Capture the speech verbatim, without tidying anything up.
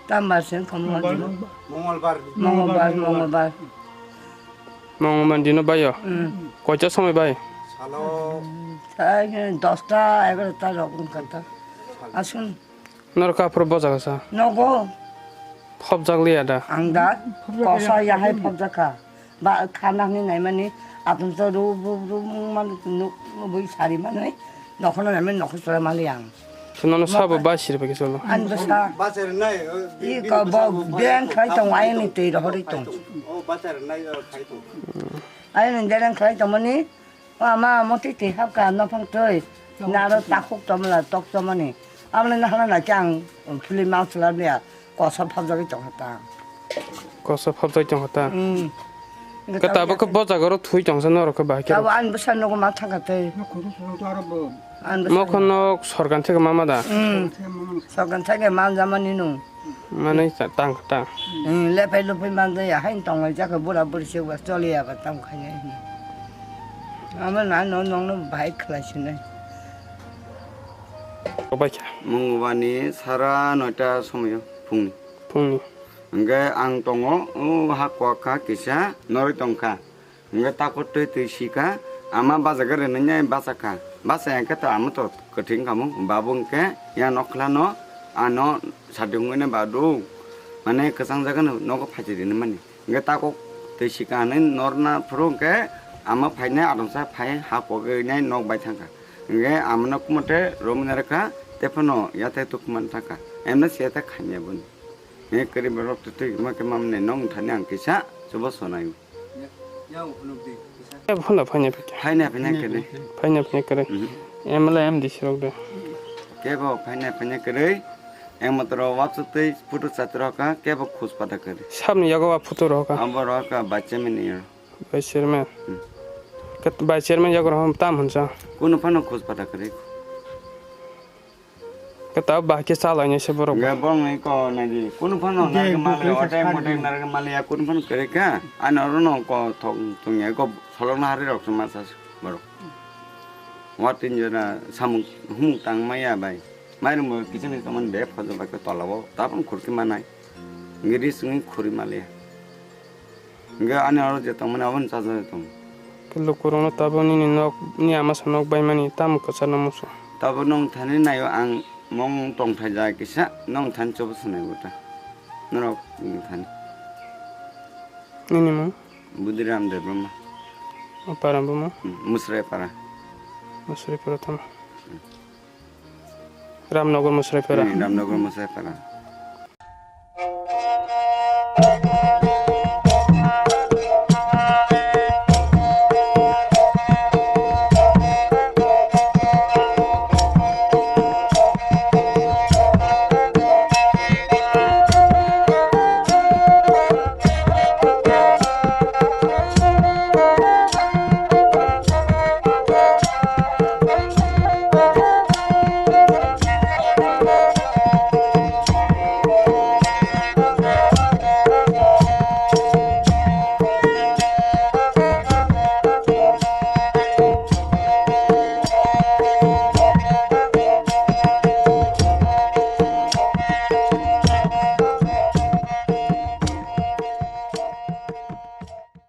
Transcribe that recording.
Tambar sen komo Mongolbar. Mongolbar, Mongolbar. Mongolbar dino bayo. Hmm. Koita somoi bai? Salo. Sai dosta, egarota rok wngkha ta. Asun. Norok aphuru bojago sa? Nogo. Phobjak liya da? Ang da kosa yahai phobjak kha. Ba khana hwnwi naimani atumsa ru ru ru mungmani nuk bui sari manwi nokhorno naimani nokhor chwrai mali ang. Nono sabo ba siri pagi solo. Ani bwsa. Bacha rwnai, o, i bini ko bwsa bo bo bereng khlai tong, ayoni twi rohorwi tong. O, bacha rwnai, o, khai tong. Ayoni bereng khlai tongmani, o ama motwi twi hapka nophang twi, naro takhuk tomla tok tomani. Amle nahana na khe ang philwi ma swlaiya, kosa phobjagwi tongkha ta. Kosa phobjagwi tongkha ta. Hmm. Khe tabuk khe bo jaga ro thwi tongsa norok khe bahai khe. Abo ani bwsa nogo ma thangkha tei. Ani bwsa. Mokho nok sorkar theke mama da. Hmm. Sorkar theke manjamani nung. Manwi ta-, tang ta. Hmm, lepai lupai manjaya, hain tonglai jakha bura buri se wa choliya ba tam khainai. Ama na no nongno bahai khlai sinai. Obai kha. Mungubani sara noita somoyo phungni. Phungni. Hingke ang tongo, o ha kok kha kisa noroi tongkha. Hingke tako twi twi sika, ama bajaga rwnai bachakha. Bachaya hingke to ama to kwthwi wngkha mo. Babu hingke ya nokhlano ano sadi wngwi badu, mane kwchang jaga no nogo phaidi rinimani. Hingke tako twi sika hinwi norna phuru hingke ama phainai adamsa phai ha kogwi nai nok bai thangkha. Hingke amano kumote romwi narwkha, tephano yathai tukmani thangkha. Emno siya ta khanya boni. Hingke kwrwi borok twtwi ma khe mamani nok thani ang kisa chubo sonai. Ebo phano phaina phikhe. Phaina phaina kwrwi. Phaina phaina kwrwi. Mhm. M L A M D C rok de. Kebo phaina phaina kwrwi. Emotro waksutwi photo chatrokha, kebo khus pada kwrwi. Sabni yago wa photo roka. Abo roka bachemini. Vice chairman. Hmm. Kat vice chairman yago roham tam hunsa. Kuno phano khus pada kwrwi. Kata ba ke chala ni se borok. Ga bong ni ko na di. Kuno phano na ke mali, otai motai na ke mali ya kuno phano kwrwi kha. Ano rono ko thong thong ya ko solong na hari rok ma sa borok. Watin jora samung humung tang maya bai. Mairum bo kiching ni kaman be phajo bai ko tola bo. Tapon khurki manai. Ngiri sungi khuri mali. Hingke ani oro je tongmani aboni chajaknai tong. Khe lukurokno tabuk nini nok, ni ama sa nok baimani tamo kwchar no muchung. Tabuk nwng thani naio ang mong tongthai ja kisa nwng thani chobo swnai bo ta. Norok nwng thani. Nini mung? Budiram Debbarma. O para buma? Hmm, Musrai para. Musrai para tamo. Hmm. Ramnagar Musrai para. Hmm, Ramnagar Musrai para.